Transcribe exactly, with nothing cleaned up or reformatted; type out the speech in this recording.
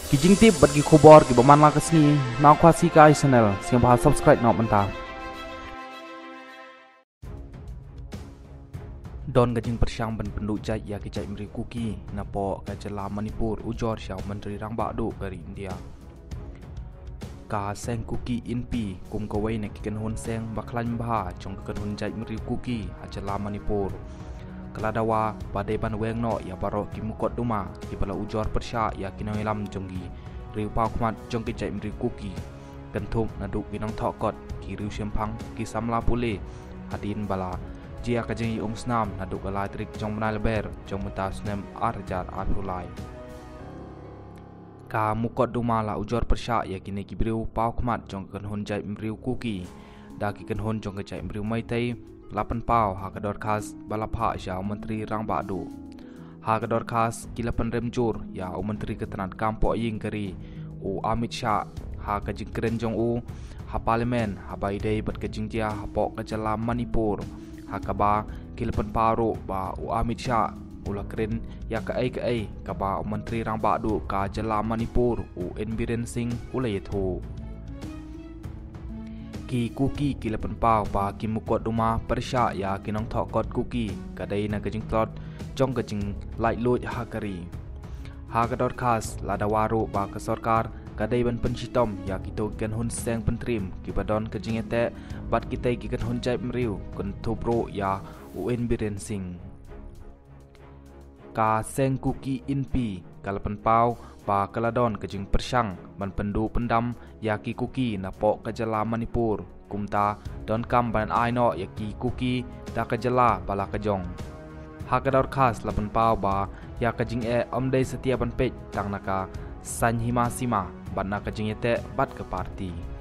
Ki jingtip bad ki khubor kiba man la ka sngi na Khasi Kai Channel, sngewbha subscribe noh mynta. Don ka jingpyrshang ban pynduh jait ïa ki jaitbynriew Kuki napoh ka jylla Manipur, ujor sha u Myntri Rangbah Duh ka ri India. Ka seng Kuki Inpi kum kawei na ki kynhun seng ba khlaiñ bha jong ka kynhun jaitbynriew Kuki ha jylla Manipur, ka la dawa ba dei ban weng noh ïa baroh ki mukotduma kiba la ujor pyrshah ïa ki nongïalam jong ki riew paw khmat jong ki jaitbynriew Kuki, kynthup naduh ki nongthoh kot, ki riew shemphang, ki samla pule, hadien ba la jia ka jingïaumsnam naduh ka lai tarik jong u bnai Lber jong mynta u snem ar hajar arphew lai. Ka mukotduma la ujor pyrshah ïa kine ki briew paw khmat jong ka kynhun jaitbynriew Kuki da ki kynhun jong ka jaitbynriew Meitei la pynpaw ha ka dorkhas ba la phah sha u Myntri Rangbah Duh. Ha ka dorkhas ki la pynrem jur ïa u Myntri ka tnat kam poh ïing ka ri, u Amit Shah, ha ka jingkren jong u ha Parliament haba ïadei bad ka jingjia hapoh ka jylla Manipur, ha kaba ki la pynpaw ruh ba u Amit Shah u la kren ïa kaei kaei kaba u Myntri Rangbah Duh ka jylla Manipur, u N Biren Singh, u la ïathuh. Ki Kuki ki la pynpaw ba ki mukotduma pyrshah ïa ki nongthoh kot Kuki ka dei na ka jingtlot jong ka jinglaitluid ha ka ri. Ha ka dorkhas la dawa ruh ba ka sorkar ka dei ban pynshitom ïa kito ki kynhun seng pyntriem kiba don ka jingïateh bad kitei ki kynhun jaitbynriew, kynthup ruh ïa u N Biren Singh. Ka seng Kuki Inpi ka la pynpaw ba ka la don ka jingpyrshang ban pynduh pyndam ïa ki Kuki napoh ka jylla Manipur, kumta donkam ban ai noh ïa ki Kuki da ka jylla ba la ka jong. Ha ka dorkhas la pynpaw ba ïa ka jingeh ym dei satia ban peit tang na ka saiñ hima sima bad na ka jingïateh bad ka party.